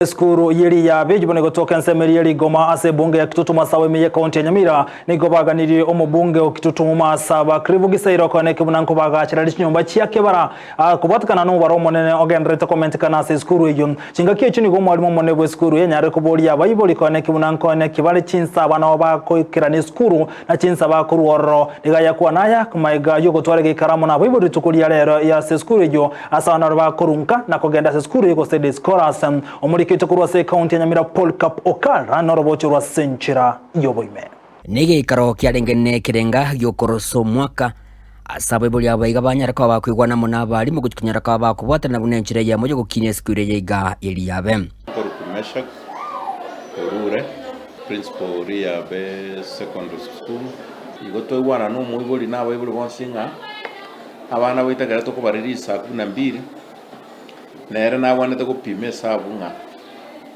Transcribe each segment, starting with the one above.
Esukuru ye Riyabe eyio bono egotoka ensemo eria ye Rigoma ase ebunge ya Kitutu Masawa ime ye county ya Nyamira nigo baganirie omobunge o Kitutu Masaba Clive Gisairo okoeneki buna nkobagachera chinyomba chia kebara kobwatekana nomobaro omonene ogendererete komentekana ase esukuru eyio. Chingaki echio nigo omwalimu omonene bw'esukuru yanyarire koboria abaibori koeneki buna nkoeneki bare chinsa abana babo bakoikerana esukuru na chinsa bakorwa ororo. Nigo ayakwana aya magega y'ogotwara egeikaro amo nabaibori rituko ria rero ase esukuru eyio Ase abana baria bakorunka na kogenda ase esukuru gose day scholars. Omoriki oito korwa ase ekaunti ya Nyamira Polycarp Okara norobocho rwa ase enchera y'oboime. Negeikaro kiarenge nekerenga gi'okorosa omwaka, ase abaibori aba iga banyare koba bakoigwana amo nabarimu gochia konyara koba bakobwatanana buna enchera eyemo y'ogokinia esukuru eye iga eriabe. Nkorokwa Meshack Orure, principal Riabe Secondary School. Igo twaigwana na omoibori na abaibori bonsi ng'a Abana baito ekero tokobareria risaku buna mbiri, nere nabwenerete gopima esabu ng'a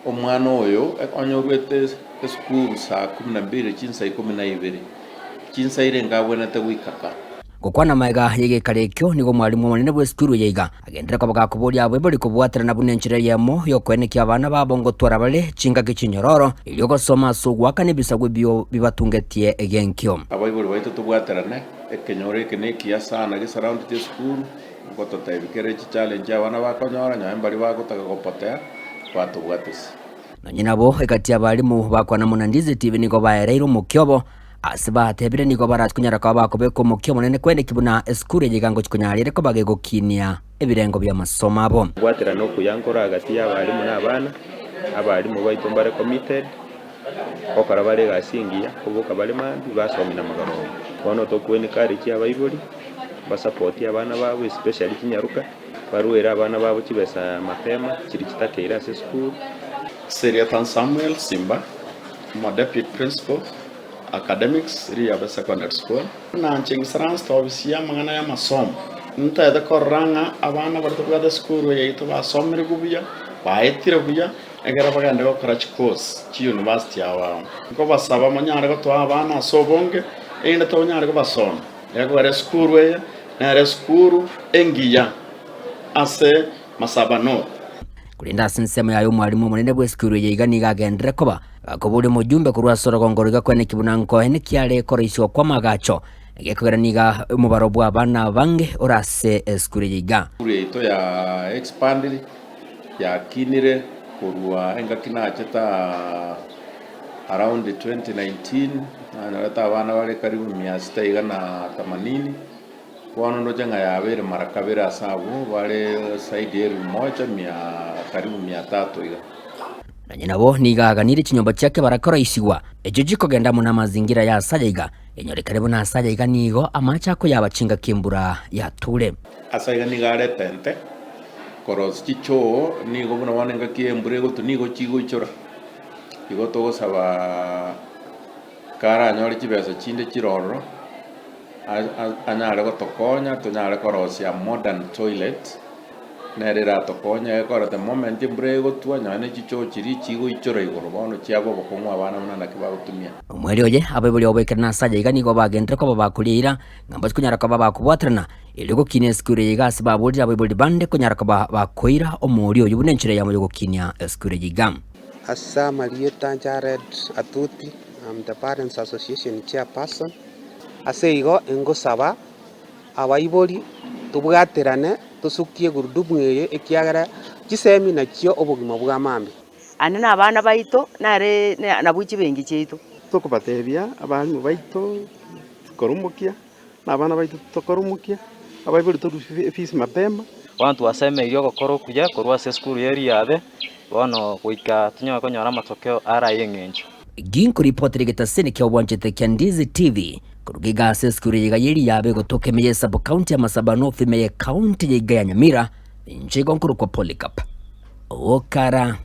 omwana oyo onye oruete esukuru saa kumi na mbili chinsa ikomi na ibere, chinsa irenge abwenerete goika ka. Gokwana magega y'egekaro ekio nigo omwalimu omonene bw'esukuru eye iga agenderere koba gakoboria abaibori kobwaterana buna enchera eyemo y'okoenekia abana babo ngotwara bare chingaki chinyororo erio gosoma ase ogoakana ebisaku ebio bibatungetie egenkio. Abaibori baito tobwaterane Ekenyoro eke nekiya sana gesurroundete esukuru, ngototebia kere chichallenge abana bakonyora nonye mbaria bagotaka gopotea batobwatisi. Nonye nabo, egati y'abalimu bakwana buna Ndizi TV nigo baereire omokia obo, ase batebire nigo barachi konyara koba bakobeka omokia omonene kweneki buna esukuru eye iga ngochi konyara ere koba gegokinia ebirengo bi'amasomo abo. Kobwaterana okuya nkoro agati y'abalimu na abana, abalimu baito mbare committed. Gokora bare egasi engiya, koboka bare mambia, basomia na magoroba. Bono tokwe encourage abaibori, basapoti abana babo especially chinyaroka, barwere abana babo chibesa mapema chiria chitakeire ase esukuru. Seriathan Samuel Simba, omo Deputy Principal, Academics, Riabe Secondary School. Nanche ngisaranse ofisi y'amang'ana y'amasomo, ntaete korora ng'a abana baria tobwate esukuru eye yaito basomire buya, baetire buya, Ekero bagende gokora chikosi chi'university ao ao, nkobasaba monyare gotoa abana ase obonge, erinde tonyare kobasomia. Ekogera esukuru eye nere esukuru engiya ase Masaba North. Korende ase ensemo yaye omwalimu omonene bw'esukuru eye iga nigo agenderere koba gakoboria omojumbe korwa ase orogongo roiga kweneki buna nkoe niki are koroisigwa kw'amagacho, egekogera nigo omobaro bw'abana abange ore ase esukuru eye iga. Esukuru yaito ya expandire Yakinire korwa engaki nachete aa around 2019, nanyorete abana bare karibu mia sita iga na themanini, bono ndoche ng'a yabeire mara kabere ase abwo bare zaidi ya elfu moja mia karibu mia tatu iga. Nonye nabo nigo aganire chinyomba chiake barakoroisigwa, echio chikogenda amo namazingira ya ase aya iga, enyorekane buna ase aya iga nigo amache akoyaba chingaki embura yature. Ase aiga nigo arete ente, korosia chichoo nigo buna bono engaki y'embura egotwa nigo chigoichora. Igo togosaba karanyore chibesa chinde chire ororo, anyare gotokonya tonyare korosia modern toilet, nere eratokonye egekora the moment embura egotwa nonye na chichoo chiria chigoichora igoro bono chiaba obokong'u abana buna naki bagotumia. Omweri oye, abaibori oboikeranu ase aya iga nigo bagenderere koba bakoria eira, ng'a mbache konyara koba bakobwaterana, Erio gokinia esukuru eye iga ase baborire abaibori bande konyara koba bakoira omoori oyio buna enchera eyemo y'ogokinia esukuru eye iga. Ase amarieta Jared Atuti, I'm the Parents Association Chairperson. Ase igo ingosaba abaibori tobwaterane tosukie gurudumu eye ekiagera chisemi nachio obogima bwa mambia. Aye na abana baito nare nabwo chibenki chiaito. Tokobatebia abalimu baito tikorumokia. na abana baito tokore omokia, abaibori torusie efees mapema. Bono twasemeirie ogokora okuya korwa ase esukuru ye Riabe, bono goika tonyare konyora amatokeo are ay'eng'encho. Ginkoripotera egetaseni kia obwanchete kia Ndizi TV, koruga iga ase esukuru eye iga ye Riabe egotoka ime ye sub county ya Masaba North ime ye county ya iga ya Nyamira, inche igo nkorokwa Polycarp Okara.